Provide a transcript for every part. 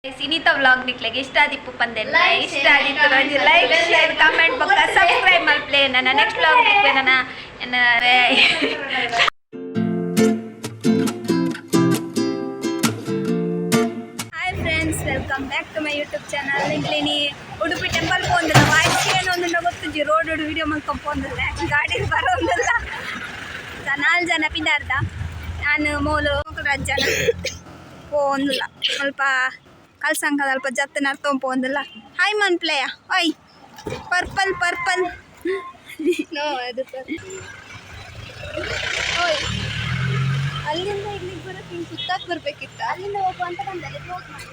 ಇನಿತ ವ್ಲಾಗ್ ನಿಕ್ಲೆಗ್ ಇಷ್ಟ ಆದಿಪ್ಪು ಪಂದೆ. Like, ಇಷ್ಟ share, ಆದಿತ್ತು comment, like, bell share, icon. Comment ಬೊಕ್ಕ ಸಬ್ಸ್ಕ್ರೈಬ್ ಮಲ್ಪ್ಲೆ. ನನ್ನ ನೆಕ್ಸ್ಟ್ ವ್ಲಾಗ್ ನಿಕ್ಲೆ ನನ್ನ ಎನ್ನ. Hi friends, welcome back to my YouTube channel. ಇಂಕ್ಲಿನಿ ಉಡುಪಿ ಟೆಂಪಲ್ ಪೋಂದಿಲ್ಲ. ವಾಯ್ಸ್ ಏನು ಒಂದುಂಡ ಗೊತ್ತುಜಿ. ರೋಡ್ ವಿಡಿಯೋ ಮಲ್ಕೊಂಡ್ ಪೋಂದಿಲ್ಲ, ಗಾಡಿ ಬರೋಂದಿಲ್ಲ. ನಾಲ್ ಜನ ಪಿದಾರ್ದ, ನಾನು, ಮೋಲು, ಜನ ಪೋಂದಿಲ್ಲ. ಸ್ವಲ್ಪ ಕಲ್ಸಂಕದ ಅಲ್ಪ ಜತ್ತ ನರ್ತೊಂದು ಪೋಂದಿಲ್ಲ. ಹಾಯ್ ಮನ್ಪ್ಲೆಯ. ಓಯ್, ಪರ್ಪಲ್ ಪರ್ಪಲ್. ನೋ, ಅದು ಓಯ್, ಅಲ್ಲಿಂದ ಇಲ್ಲಿಗೆ ಬರೋಕೆ ಹಿಂಗೆ ಸುತ್ತಾಕ್ ಬರ್ಬೇಕಿತ್ತ. ಅಲ್ಲಿಂದ ಹೋಗುವ ಅಂತ ಬಂದಲ್ಲಿ ಕ್ಲೋಸ್ ಮಾಡಿ.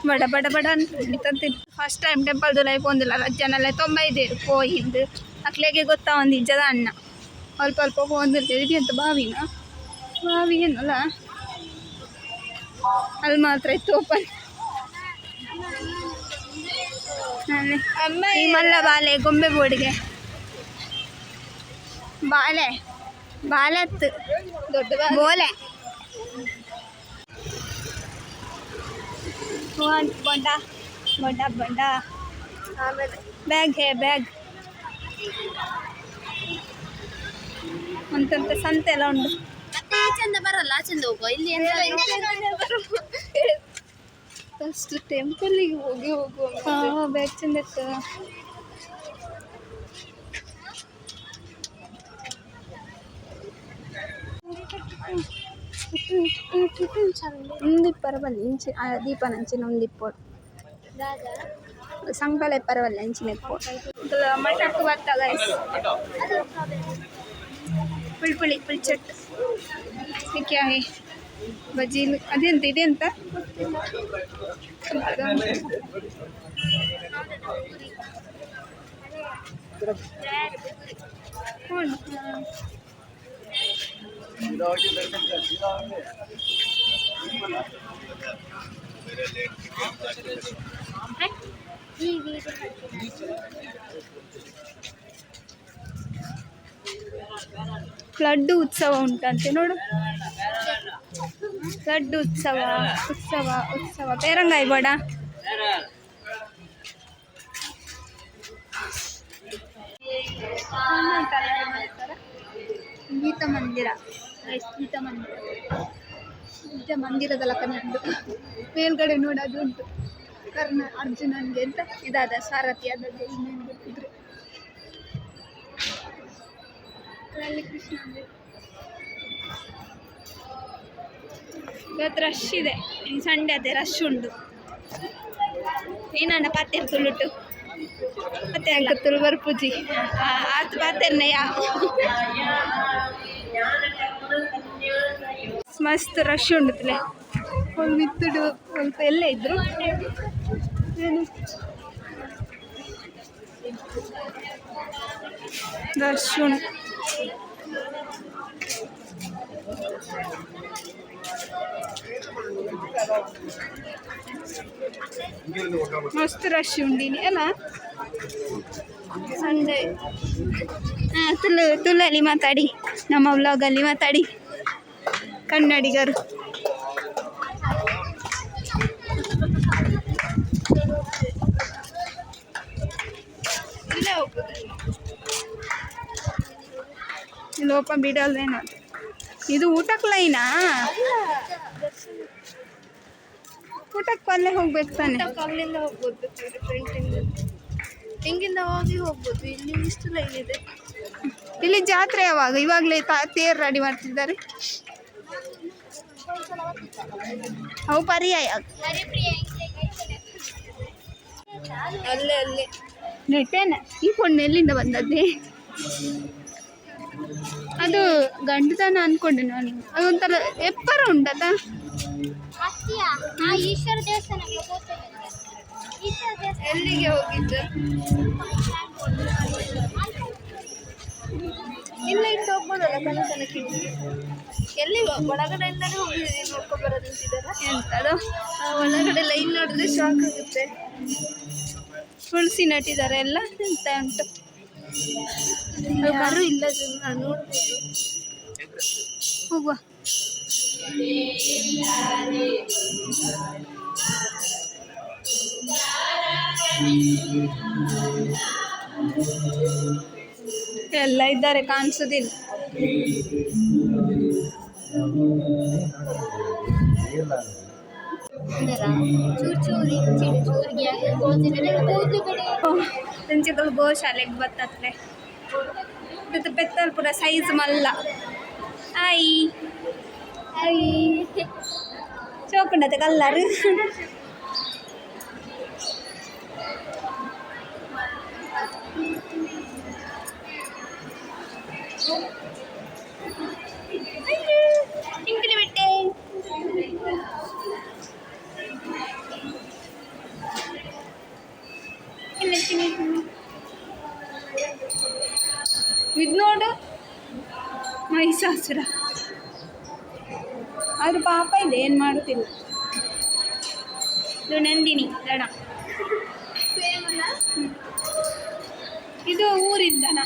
ಬಡ ಬಡ ಬಡ ಅಂತ. ಫಸ್ಟ್ ಟೈಮ್ ಟೆಂಪಲ್ದು ಲೈಫ್ ಒಂದಿಲ್ಲ. ಜನಲ್ಲ ತೊಂಬ ಇದೆ ಪೋಯಿಂದು. ಅಕ್ಲೆಗೆ ಗೊತ್ತಾ ಒಂದು ಇಜ್ಜದ ಅಣ್ಣ. ಅಲ್ಪ ಅಲ್ಪ ಪೋಂದಿರ್ತೇವೆ. ಇದು ಎಂತ, ಬಾವಿನ? ಬಾವಿ ಏನಲ್ಲ, ಅಲ್ಲಿ ಮಾತ್ರ ಇತ್ತು ಓಪನ್. ಅಮ್ಮ. ಈ ಮಲ್ಲ ಬಾಲೆ ಗೊಂಬೆ ಬೋರ್ಡ್ಗೆ ಬಾಲೆ ಬಾಲತ್ತು. ದೊಡ್ಡ. ಬೋಲೆ ಬೊಂಡ ಬೊಂಡ ಬೊಂಡ. ಆಮೇಲೆ. ಬ್ಯಾಗ್ ಹೇ ಬ್ಯಾಗ್ ಅಂತಂತ ಸಂತೆ ಎಲ್ಲ ಉಂಟು. ಮತ್ತೆ ಈ ಚಂದ ಬರಲ್ಲ, ಆ ಚಂದ ಹೋಗುವ. ಇಲ್ಲಿ ಫಸ್ಟ್ ಟೆಂಪಲ್ಗೆ ಹೋಗಿ ಹೋಗುವ. ಹಾ, ಬ್ಯಾಗ್ ಚಂದ ಇತ್ತು. ಒಂದಿಪ್ಪರ ಬಲ್ಲಿ ಇಂಚಿ ದೀಪನ ಅಂಚಿನ ಒಂದಿಪ್ಪೋಡು ಸಂಕಲೆ ಪರವಲ್ಲ ಅಂಚಿನ ಇಪ್ಪೋಡು. ಮಠಕ್ಕೆ ಬರ್ತಾ ಗೈಸ್. ಪುಳಿ ಪುಳಿ ಪುಳಿಚಟ್ ಕ್ಯಾ ಹೈ? ಬಜೀಲು ಅದೆಂತ? ಇದೆಂತ? ಲಡ್ಡು ಉತ್ಸವ ಉಂಟಂತೆ ನೋಡು. ಲಡ್ಡು ಉತ್ಸವ, ಉತ್ಸವ, ಉತ್ಸವ. ಪೇರಂಗಾಯಿ ಬೇಡ. ಗೀತ ಮಂದಿರ ಗೈಸ್, ಗೀತ ಮಂದಿರ. ಗೀತ ಮಂದಿರದ ಲಕ್ಕನೆ ಉಂಟು. ಮೇಲ್ಗಡೆ ನೋಡು, ಅದು ಉಂಟು. ಕರ್ಣ ಅರ್ಜುನನ್ಗೆ ಅಂತ ಇದಾದ ಸಾರಥಿ ಆದದ್ದು. ಇನ್ನೇನು ಗೊತ್ತಿದ್ರು. ಅಲ್ಲಿ ಕೃಷ್ಣ ಅಂದ್ರೆ. ಇವತ್ತು ರಶ್ ಇದೆ. ಸಂಡೇ ಅದೇ ರಶ್ ಉಂಟು. ಏನಣ್ಣ ಪಾತೇರ್ ತುಳುಟು ಮತ್ತೆ ಅಂಕ ತುಳುವರ್ ಪೂಜಿ. ಆತು ಪಾತೇರ್ನ ಯಾ ಮಸ್ತ್ ರಶ್ ಉಂಟು. ಒಂದು ಮಿತ್ತುಡು ಸ್ವಲ್ಪ ಎಲ್ಲೇ ಇದ್ರು ಏನು ರಶ್ ಉಂಟು. ಮಸ್ತ್ ರಶ್ ಉಂಡಿನಿ ಅಲ್ಲ ಸಂಡೇ. ಹಾಂ, ತುಳು ತುಳಲ್ಲಿ ಮಾತಾಡಿ, ನಮ್ಮ ವ್ಲಾಗಲ್ಲಿ ಮಾತಾಡಿ ಕನ್ನಡಿಗರು. ಇಲ್ಲೇ ಹೋಗ್ಬೋದು. ಇಲ್ಲಿ ಓಪನ್ ಬಿಡಲ್ವೇನೋ ಅದು. ಇದು ಊಟಕ್ಕೆ ಲೈನಾ? ಊಟಕ್ಕೆ ಅಲ್ಲೇ ಹೋಗ್ಬೇಕು ತಾನೆ? ಅಲ್ಲಿಂದ ಹೋಗ್ಬೋದು ಬೇಕಾದ್ರೆ, ಫ್ರಂಟಿಂದ ಹಿಂಗಿಂದ ಹೋಗಿ ಹೋಗ್ಬೋದು. ಇಲ್ಲಿ ಇಷ್ಟು ಲೈನ್ ಇದೆ. ಇಲ್ಲಿ ಜಾತ್ರೆ ಯಾವಾಗ? ಇವಾಗಲೇ ತೇರು ರೆಡಿ ಮಾಡ್ತಿದ್ದಾರೆ. ಅವು ಪರ್ಯಾಯ. ಅಲ್ಲೇ ಅಲ್ಲೇ. ನೆಟ್ಟೇನೆ. ಈ ಪೊಣ್ಣು ಎಲ್ಲಿಂದ ಬಂದದ್ದೇ? ಅದು ಗಂಡತನ ಅನ್ಕೊಂಡೆ ನಾನು. ಅದೊಂಥರ ಎಪ್ಪರ ಉಂಟದ. ಈಶ್ವರ ದೇವಸ್ಥಾನ. ಈಶ್ವರ ದೇವಸ್ಥಾನ. ಎಲ್ಲಿಗೆ ಹೋಗಿದ್ದು? ಇಲ್ಲ, ಇಟ್ಟು ಹೋಗ್ಬೋದಲ್ಲ ಕಣ ತನಕ. ಎಲ್ಲಿ ಒಳಗಡೆಯಿಂದಾನೇ ಹೋಗಿದ್ದೀವಿ, ನೋಡ್ಕೊ ಬರೋದು ಅಂತಿದ್ದಾರ. ಎಂತದು? ಆ ಒಳಗಡೆ ಲೈನ್ ನೋಡಿದ್ರೆ ಶಾಕ್ ಆಗುತ್ತೆ. ತುಳಸಿ ನಟ್ಟಿದ್ದಾರೆ ಎಲ್ಲ. ಎಂತ ಉಂಟು? ಯಾರು ಇಲ್ಲ ಜನ ನೋಡ್ಬೋದು. ಹೋಗುವ. ಎಲ್ಲ ಇದ್ದಾರೆ, ಕಾಣಿಸೋದಿಲ್ಲ. ಚೂರು ಚೂರು ಚೂರು ಚೂರಿಗೆ ಕೂದಲು ಕಡೆ. ತಂಚಿಗಳು ಗೋಶಾಲೆಗೆ ಬತ್ತತ್ಲೆ. ಇದು ಪೆತ್ತಲ್ ಪೂರ ಸೈಜ್ ಮಲ್ಲ ಆಯಿ. ಚೋಕುಂಡತೆ ಕಲ್ಲರ್. ಇಂಕಲಿ ಬಿಟ್ಟೆ. ಇಲ್ಲ, ತಿನ್ನಿ, ತಿನ್ನಿ. ಇದು ನೋಡು, ಮಹಿಷಾಸುರ. ಆದ್ರೂ ಪಾಪ ಇದೆ, ಏನು ಮಾಡುತ್ತಿಲ್ಲ. ಇದು ನಂದಿನಿ ದಣ. ಸೇಮ್ ಅಲ್ಲ? ಇದು ಊರಿನ ದನ.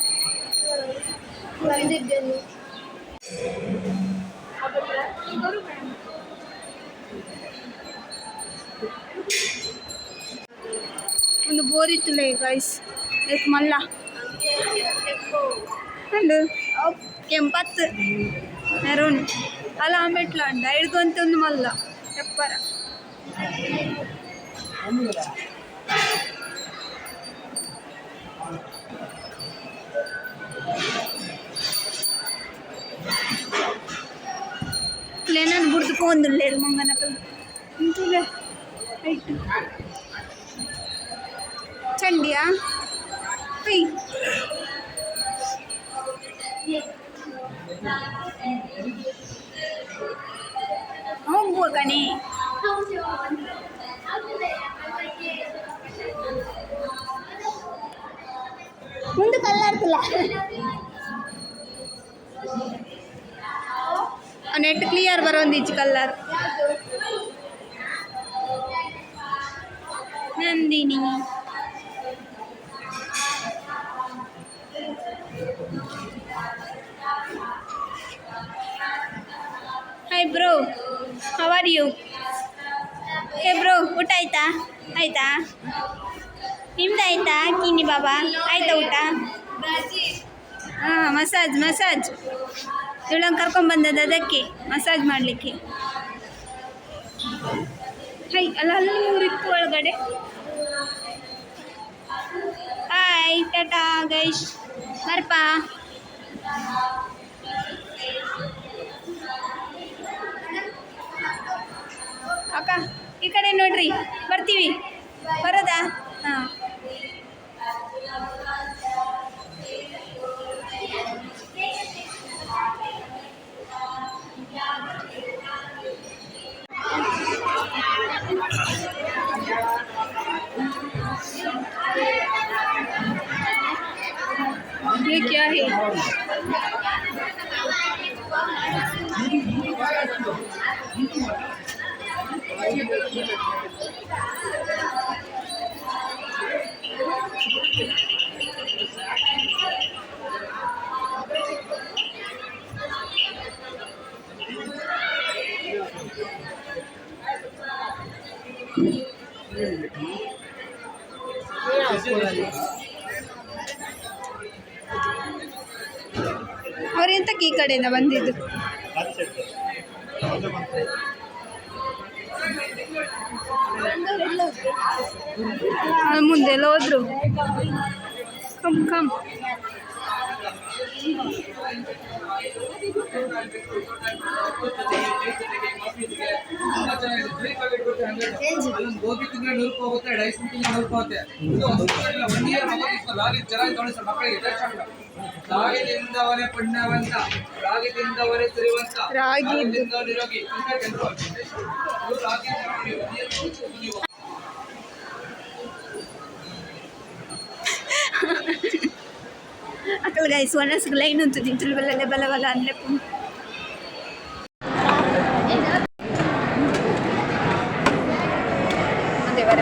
ಬಂದಿದ್ದೇನೆ. ಒಂದು ಬೋರ್ ಇತ್ತಲ್ಲ ಗೈಸ್, ಮಲ್ಲ ಉಂಡು ಕೆಂಪತ್ತು ಮೆರೂನ್ ಅಲ್ಲ, ಆಮೆಟ್ಲ ಉಂಡು ಐಡ್ಕೊಂತ ಒಂದು ಮಲ್ಲ ಎಪ್ಪರ. ಪ್ಲೇನನ್ನು ಬುಡ್ದು ಪೋಂದುಲ್ಲೇರು ಮಂಗನಕಲ್ ಇಂತುಲೆ ರೈಟ್ ಚಂಡಿಯಾ. ಹೈ, ಹೋಗುವ ಕಣೆ. ಮುಂದೆ ಕಲ್ಲಾಡ್ತಿಲ್ಲ. ನೆಟ್ clear ಬರೋಂದಿಜ್ಜಿ colour. Nandini. Hi bro, how are you? Hey bro, ಊಟ ಆಯ್ತಾ? ಆಯ್ತಾ? ನಿಮ್ದು ಆಯ್ತಾ? ಕಿನಿ ಬಾಬಾ, ಆಯ್ತಾ ಊಟ? ಹಾಂ, ಮಸಾಜ್ ಮಸಾಜ್. ಇವಳನ್ನು ಕರ್ಕೊಂಡ್ಬಂದದ್ದು ಅದಕ್ಕೆ, ಮಸಾಜ್ ಮಾಡಲಿಕ್ಕೆ. ಹೈ, ಅಲ್ಲ, ಅಲ್ಲಿ ಮೂರಿತ್ತು ಒಳಗಡೆ. ಹಾಯ್, ಟಾಟಾ ಗೈಶ್, ಬರ್ಪಾ. ಅಕ್ಕ, ಈ ಕಡೆ ನೋಡ್ರಿ, ಬರ್ತೀವಿ. ಬರೋದಾ? ಹಾಂ. ये क्या है? ಅವ್ರು ಎಂತಕ್ಕೆ ಈ ಕಡೆಯಿಂದ ಬಂದಿದ್ದು? ಮುಂದೆಲ್ಲ ಹೋದ್ರು. Come come. ಅಲ್ಲೊಂದು ಗೋಬಿ ತಿಂದ್ರೆ 100 ರೂಪಾಯಿ ಹೋಗುತ್ತೆ, ಡೈಸನ್ ತಿಂದ್ರೆ 100 ರೂಪಾಯಿ ಹೋಗುತ್ತೆ. ಇದು ಒನ್ ಇಯರ್ ರಾಗಿ ಚೆನ್ನಾಗಿ ತೊಗೊಳ್ಳಿ ಸರ್ ಮಕ್ಕಳಿಗೆ. ರಾಗಿ ತಿಂದವನೇ ಪುಣ್ಯವಂತ, ರಾಗಿ ತಿಂದವನೇ ಸಿರಿವಂತ. ರಾಗಿ. ತಿಂದವ ನಿರೋಗಿ. ತಿನ್ಬೇಕು ಎಲ್ರು. ಇವ್ರು ರಾಗಿ ತಗೊಂಡು ಒನ್ ಇಯರ್ ನೀವು. ಅಕ್ಕಲ್ ಗೈಸ್, ಒಣಸ್ಗೆ ಲೈನ್ ಉಂಟು ತಿಂತುಲು ಬಲ್ಲ ಬಲ ಬಲ ಅಂದ್ರೆ. ಮುಂದೆ ಬರ.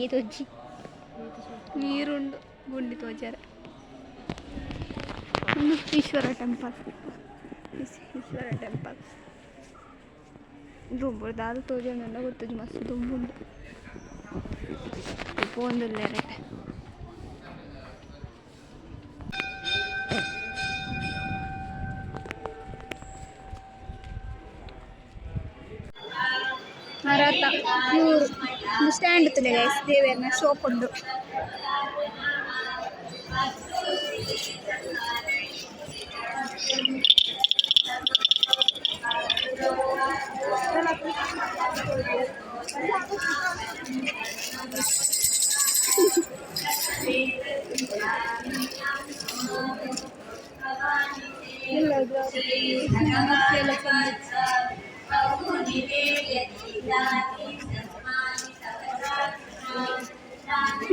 ಗುಂಡಿ ತೋಜಿ ನೀರುಂಡು ಗುಂಡಿ ತೋಜಾರೆ. ಈಶ್ವರ ಟೆಂಪಲ್, ಈಶ್ವರ ಟೆಂಪಲ್ ದುಂಬು ದಾದ ತೋಜೊಂದುಂಡ ಗೊತ್ತುಜಿ, ಮಸ್ತ್ ದುಂಬುಂಡು. ಪೋಂದುಲ್ಲೆರ್. ಮರತ 100. ಸ್ಟ್ಯಾಂಡ್ ತುಲೆ ಗೈಸ್, ದೇವೆರ್ನ ಶೋಪ್ ಉಂಡು.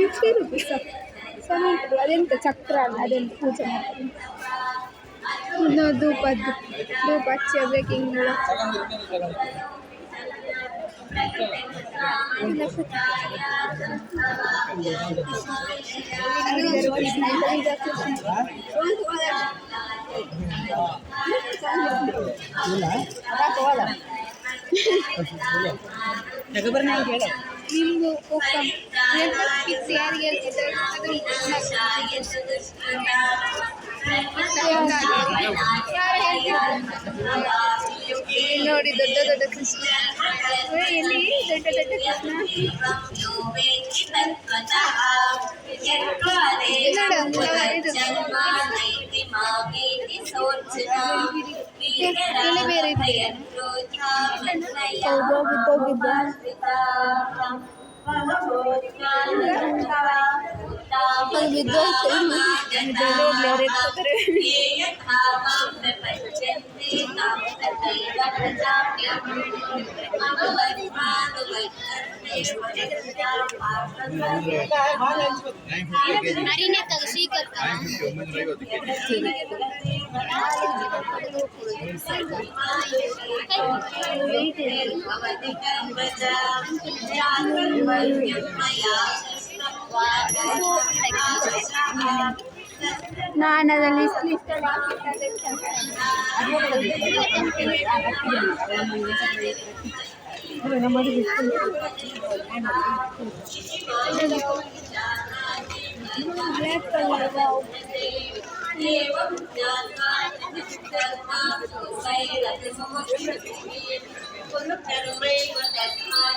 ₹50. 70. ಅದೆಂತ ಚಕ್ರ ಅಲ್ಲ, ಅದೆಂತ ಪೂಜೆ ಮಾಡ್ತಾರೆ. ಇನ್ನು ಧೂಪದ್ದು, ಧೂಪ ಹಚ್ಚಿ ಬೇಕಿಂಗ್. ನಿಮ್ದು ಫಿಕ್ಸ್ ಯಾರಿಗೆ ಹೇಳ್ತಿದ್ದಾರೆ ಅದು. ಇಲ್ಲಿ ನೋಡಿ, ದೊಡ್ಡ ದೊಡ್ಡ ಕೃಷ್ಣ. ಏ, ಎಲ್ಲಿ ದೊಡ್ಡ ದೊಡ್ಡ ಕೃಷ್ಣ? ನೋಡು, ಇದು ಎಲೆ ಬೇರೆ ಇದೆ. ಹೋಗಿದ್ದು. ಅದು ಬಿದ್ದೋಯ್ತು. ಹೋಗ್ಲಿ, ಅವ್ರು ಎತ್ಕೋತಾರೆ. ಅರಿನೆಕ್ಕಾಗ ಸ್ವೀಕರ್ತ. ನಾನು ಅದರಲ್ಲಿ ಲಿಸ್ಟ್ ಲಿಸ್ಟಲ್ಲಿ ಹಾಕಿಟ್ಟೆ. Black colour.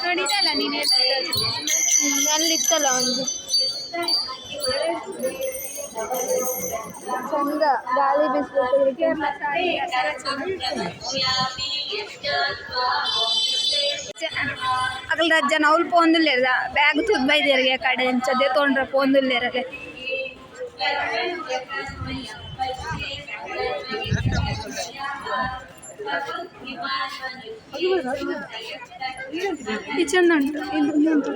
ನೋಡಿದಲ್ಲ ನೀನು ಹೇಳ್ತಿದ್ದದ್ದು? ಅಲ್ಲಿತ್ತಲ್ಲ ಒಂದು ಚಂದ ಗಾಳಿ ಬೀಸ್ಬೇಕು. ಅಗಲ್ ಜನ ಅವ್ಲು ಪೋಂದುಲ್ಲೇರ್, ಬ್ಯಾಗ್ ತೂದ್ ಬೈದೇರಿಗೆ ಕಡೆ ಎಂಚದೆ ತೊಂಡ್ರ ಪೋಂದುಲ್ಲೇರಗೆ. ಇದು ಚಂದ ಉಂಟು, ಇದು ಉಂಟು.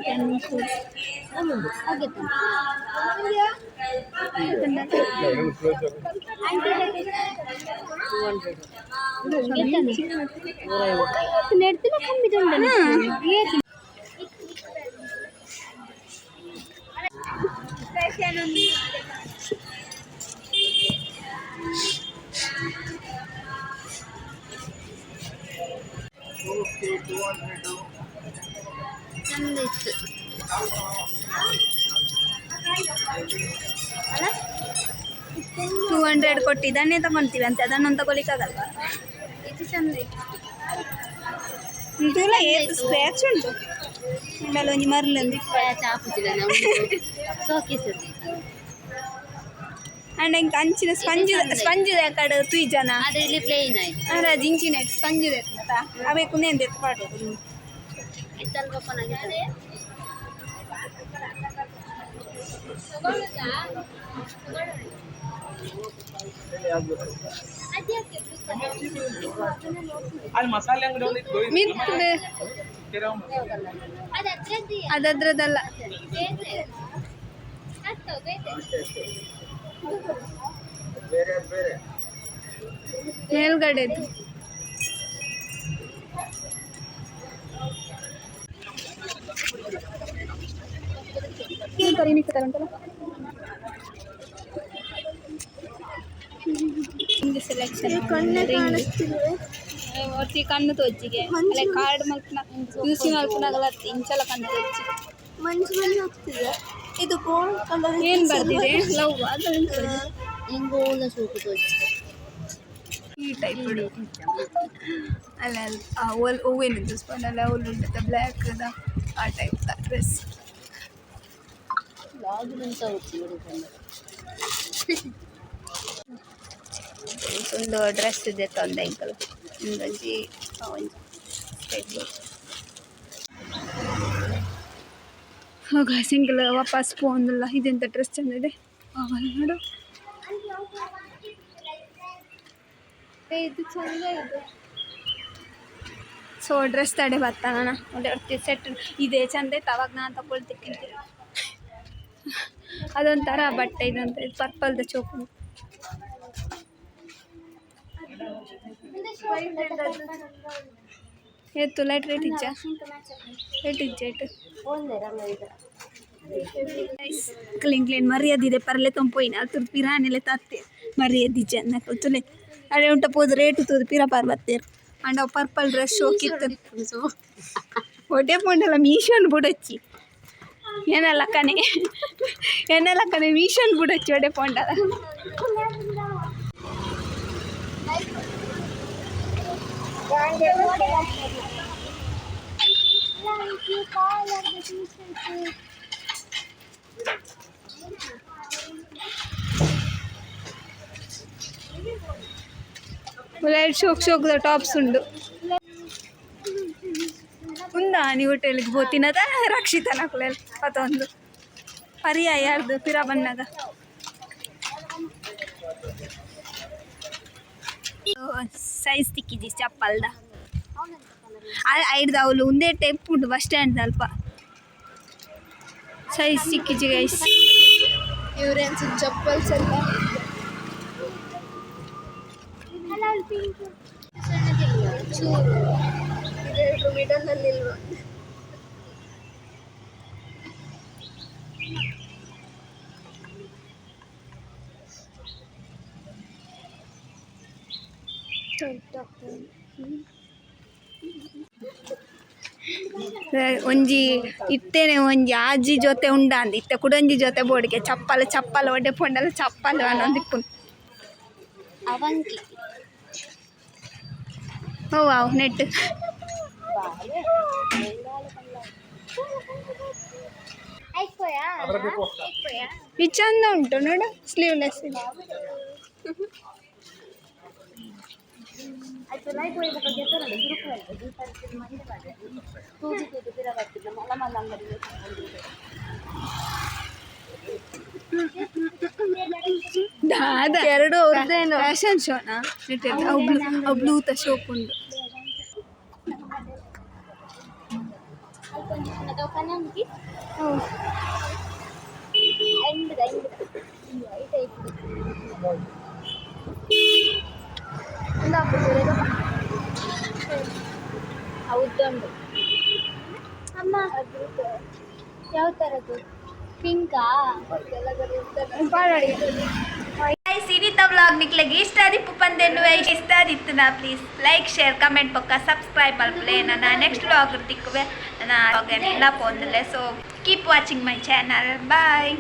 ನೆಡ್ತಿನ ಕಮ್ಮಿದುಂಡ. ಚಂದ ಇತ್ತು ಅಲ್ಲ? 200 ಕೊಟ್ಟು ಇದನ್ನೇ ತಗೊಂತೀವಿ ಅಂತ ಅದನ್ನೊಂದು ತಗೊಳಿಕ್ಕಾಗಲ್ವಾ? ಇದು ಚಂದ ಇತ್ತು. ಇದೆಲ್ಲ ಏತ್ ಸ್ಕ್ರ್ಯಾಚ್ ಉಂಟು. ಉಂಡಲ್ಲ ಒಂಜಿ ಮರ್ಲಂದು. ಸ್ಕ್ರ್ಯಾಚ್ ಆಪುಜಿಲ್ಲ ನಾವು ಸೋಕೇಸ್. ಅಂಡ್ ಇಂಕ ಅಂಚಿನ ಸ್ಪಂಜ್ ಸ್ಪಂಜ್ ಕಡೆ ತುಯ್ ಜನ. ಆದ್ರೆ ಇಲ್ಲಿ ಪ್ಲೇನ್ ಆಯ್ತು. ಅಂದ್ರೆ ಅದು ಇಂಚಿನ ಸ್ಪಂಜ್ ಎತ್ತದ ಅವೇ ಕುಂದೆ ಎತ್ತು ಪಾಡು. ಇತ್ತಲ್ಪ ನನಗೆ. ಅಲ್ಲಿ ಮಸಾಲೆ ಅಂಗಡಿ ಒಂದು ಇತ್ತು. ಮಿತ್. ಅದು ಅದ್ರದ್ದು. ಅದದ್ರದಲ್ಲ. ಬೇತೆ ಅತ್ತು ಬೇತೆ. ಮೇಲ್ಗಡೆದು. ಉಂಟಲ್ಲ. ಸೆಲೆಕ್ಷನ್. ಕಣ್ಣೆ ಕಾಣಿಸ್ತಿಲ್ವೇ? ಒತ್ತಿ ಕಣ್ಣು ತೋಜಿಗೆ ಅಲ್ಲ, ಕಾರ್ಡ್ ಮಲ್ಪುನ ಯೂಸಿ ಮಲ್ಪುನಾಗಲ ಇಂಚಲ ಕಣ್ಣು ತೋಜಿ. ಮಂಜು ಮಂಜು ಆಗ್ತಿದೆ. ಇದು ಗೋಲ್ಡ್ ಕಲರ್. ಏನ್ ಬರ್ದಿದೆ? ಲವ್ ಅದೆಲ್ಲ. ಎಂಗೋಲ ಸೂಕು ತೋಜಿ. ಈ ಟೈಪ್ ಅಲ್ಲ ಅಲ್ಲ, ಆ ಓಲ್ ಹೂವೇನು ತೂಸ್ಪಂಡಲ್ಲ, ಅವ್ಲು ಉಂಟು ಬ್ಲ್ಯಾಕ್ ಆ ಟೈಪ್ ಡ್ರೆಸ್. ಲಾಗ್ ಅಂತ ಹೋಗ್ತೀವಿ. ಒಂದು ಡ್ರೆಸ್ ಇದೆ ತಂದೆ ಅಂಕಲ್, ಒಂದೊಂಜಿ ಒಂಜಿ ಟೈಪ್. ಹೋಗ ಸಿಂಗಲ್ ವಾಪಸ್ ಪೋಂದಿಲ್ಲ. ಇದೆಂತ ಡ್ರೆಸ್ ಚಂದ ಇದೆ ಆವಾಗ ನೋಡು. ಇದು ಚಂದ ಇದೆ. ಸೊ ಡ್ರೆಸ್ ತಡೆ ಬರ್ತಾನ ಒಂದು ಸೆಟ್ ಇದೆ, ಚಂದ ಇತ್ತು ಅವಾಗ ನಾನು ತಗೊಳ್ತಿಕ್ಕಿಂತ. ಅದೊಂಥರ ಬಟ್ಟೆ, ಇದೊಂಥರ ಪರ್ಪಲ್ದ ಚೋಕು. ಏತು ಲೈಟ್ ರೇಟ್ ಇಜ್ಜ? ರೇಟ್ ಇಜ್ಜ ಇಟ್ಟು. ಕ್ಲೀನ್ ಕ್ಲೀನ್ ಮರ್ಯಾದಿದೆ ಪರ್ಲೆ ತೊಂಪೋಯಿನ ಅಲ್ತುರ್ದು ಪಿರಾನೆಲೆ ತತ್ತೆ ಮರ್ಯಾದಿ ಜನ ತುಲೆ ಅಡೆ ಉಂಟ ಪೋದು ರೇಟು ತೂದು ಪಿರ ಪಾರ್ ಬತ್ತೇರು. ಅಂಡ್ ಅವು ಪರ್ಪಲ್ ಡ್ರೆಸ್ ಶೋಕಿತ್ತು. ಹೊಟ್ಟೆ ಪೋಂಡಲ್ಲ ಮೀಶೋನ್ ಬುಡಚ್ಚಿ ಏನೆಲ್ಲ ಕಣೆ, ಏನೆಲ್ಲ ಕಣೆ, ಮೀಶೋನ್ ಬುಡಚ್ಚಿ ಹೊಡೆ ಪೋಂಡಲ್ಲ. ಶೋಕ್ ಶೋಕ್ದ ಟಾಪ್ಸ್ ಉಂಡು. ಉಂದಾ ನೀ ಹೋಟೆಲ್ಗೆ ಬೋತಿನದ ರಕ್ಷಿತನ ಕುಲೆಲ್ ಪತೊಂದು ಪರ್ಯಾಯ ಯಾರ್ದು ಪಿರ ಬನ್ನಾಗ ಸೈಜ್ ತಿಕ್ಕಿಜಿ ಚಪ್ಪಲ್ದ. ಐಡ್ದ ಅವಳು ಒಂದೇ ಟೈಪ್ ಉಂಟು ಬಸ್ ಸ್ಟ್ಯಾಂಡ್ ಅಲ್ಪ. ಸೈಜ್ ಸಿಕ್ಕಿಜಿ ಗೈಸ್. ಇವ್ರೇನ್ ಚಪ್ಪಲ್ಸ್ ಎಲ್ಲ. ಚೂರು. ಇದೆರಡು ಮಿಡಲ್ ಅಲ್ಲಿ ಇಲ್ವಾ? ಒಂಜಿ ಇತ್ತೇನೆ ಒಂಜಿ ಆಜಿ ಜೊತೆ ಉಂಡ ಅಂದ್ ಇತ್ತೆ ಕುಡೊಂಜಿ ಜೊತೆ ಬೋಡಿಗೆ ಚಪ್ಪಲ್ ಚಪ್ಪಲ್ ಒಡ್ಡೆ ಪೊಂಡಲ ಚಪ್ಪಲ್ ಅನ್ನೊಂದಿಪ್ಪುನು. ಅವಂಕಿ. ಓ ವಾವ್, ನೆಟ್. అయిపోయా? ಈ ಚಂದ ಉಂಟು ನೋಡು, ಸ್ಲೀವ್ಲೆಸ್ ಇದೆ. ತೂಜಿ ತೂಜಿ ಪಿರ ಬರ್ತಿದ್ದ ಮಲ್ಲ ಮಲ್ಲ ಅಂಗಡಿ. ದಾದ? ಎರಡು ಅವ್ರದ್ದೇನು? ಫ್ಯಾಷನ್ ಶೋನಾ? ಅವು ಬ್ಲೂ, ಅವು ಬ್ಲೂತ ಶೋಕ್ ಉಂಡು. ದೋಕಾನಂಗಿ ಎಂಡ್ ಎಂಡ್ ಈ ಟೈಪ್. ಹೌದುಂಡು ಅಮ್ಮ. ಯಾವ ಥರದ್ದು? ಪಿಂಕಾ? ಸಿನಿತಾ ವ್ಲಾಗ್ ನಿಕ್ಲೆಗ್ ಇಷ್ಟ ಆದಿಪ್ಪು ಪಂದೆನ್ನುವೆ. ಇಷ್ಟ ಆದಿತ್ತು ನಾ ಪ್ಲೀಸ್ ಲೈಕ್, ಶೇರ್, ಕಮೆಂಟ್ ಪಕ್ಕ ಸಬ್ಸ್ಕ್ರೈಬ್ ಮಲ್ಪಲೆ. ನನ್ನ ನೆಕ್ಸ್ಟ್ ವ್ಲಾಗ್ ತಿಕ್ಕುವೆ. ನನ್ನ ವ್ಲಾಗ್ ಎಲ್ಲ ಪೋಂದಿಲ್ಲ. So keep watching my channel. Bye.